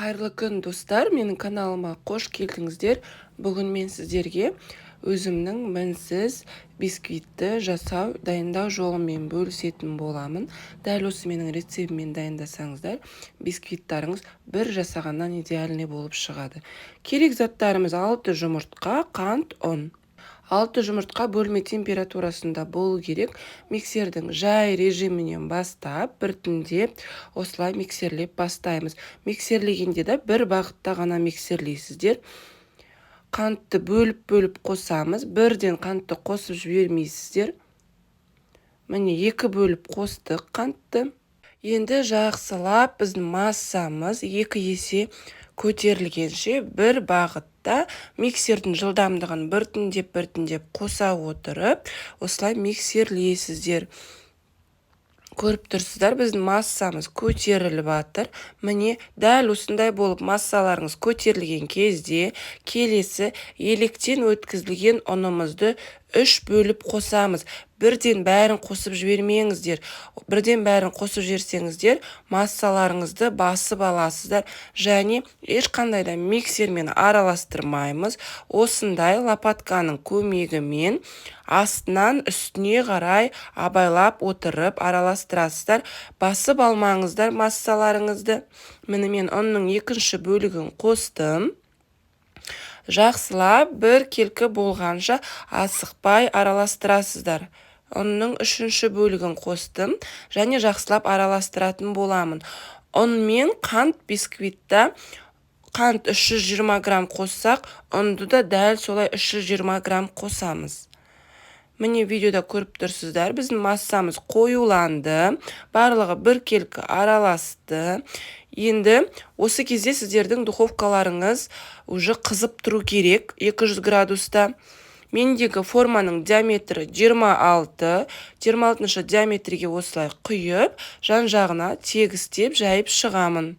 Қайырлы күн, достар! Менің каналыма қош келдіңіздер! Бүгін мен сіздерге өзімнің мінсіз бисквитті жасау, дайындау жолымен бөлісетін боламын. Дәл осы менің рецептіммен дайындасаңыздар, бисквиттарыңыз бір жасағаннан идеальный болып шығады. Керек заттарымыз: 6 жұмыртқа, қант, ұн. 6 жұмыртқа бөлме температурасында болу керек. Миксердің жай режимінен бастап, біртіндеп осылай миксерлеп бастаймыз. Миксерлегенде де бір бағытта ғана миксерлейсіздер. Қантты бөліп-бөліп қосамыз, бірден қантты қосып жібермейсіздер. Міне, екі бөліп қостық қантты. Енді жақсылап біздің массамыз 2 есе көтерілгенше бір бағытта миксердің жылдамдығын біртіндеп, біртіндеп қоса отырып, осылай миксерлейсіздер. Көріп тұрсыздар, біздің массамыз көтеріліп жатыр. Міне, дәл осындай болып массаларыңыз көтерілген кезде, келесі електен өткізілген ұнымызды үш бөліп қосамыз. Бірден бәрін қосып жібермеңіздер. Бірден бәрін қосып жіберсеңіздер, массаларыңызды басып аласыздар. Және ешқандай да миксермен араластырмаймыз, осындай лопатканың көмегімен астынан үстіне қарай абайлап отырып араластырасыздар. Басып алмаңыздар массаларыңызды. Міне, мен ұнның екінші бөлігін қостым. Жақсылап бір келкі болғанша асықпай араластырасыздар. Ұнның үшінші бөлігін қостым және жақсылап араластыратын боламын. Ұн мен қант бисквитта қант 320 грамм қоссақ, ұнды да дәл солай 320 грамм қосамыз. Міне, видеода көріп тұрсыздар, біздің массамыз қоюланды, барлығы біркелкі араласты. Енді осы кезде сіздердің духовкаларыңыз уже қызып тұру керек 200 градуста. Мендегі форманың диаметрі 26. 26 диаметрге осылай құйып, жан жағына тегістеп жайып шығамын.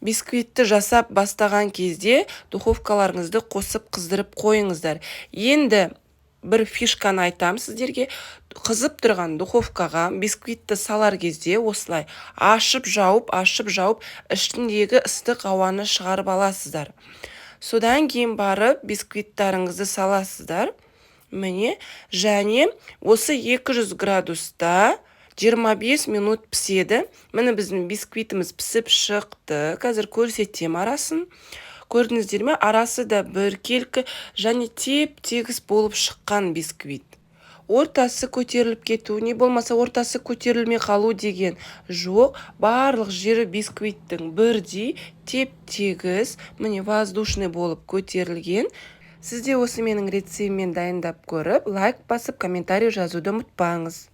Бисквитті жасап бастаған кезде духовкаларыңызды қосып, қыздырып қойыңыздар. Енді бір фишканы айтамын сіздерге: қызып тұрған духовкаға бисквитті салар кезде осылай ашып жауып, ашып жауып, ішіндегі ыстық ауаны шығарып аласыздар. Содан кейін барып бисквиттарыңызды саласыздар. Міне, және осы 200 градуста 25 минут піседі. Міне, біздің бисквитіміз пісіп шықты. Қазір көрсетемін арасын. Көрдіңіздер ме, арасы да біркелкі және теп тегіс болып шыққан бисквит. Ортасы көтеріліп кету, не болмаса ортасы көтерілмей қалу деген жоқ, барлық жері бисквиттің бірдей теп тегіс, міне, воздушный болып көтерілген. Сіз де осы менің рецептіммен дайындап көріп, лайк басып, комментарий жазуды ұмытпаңыз.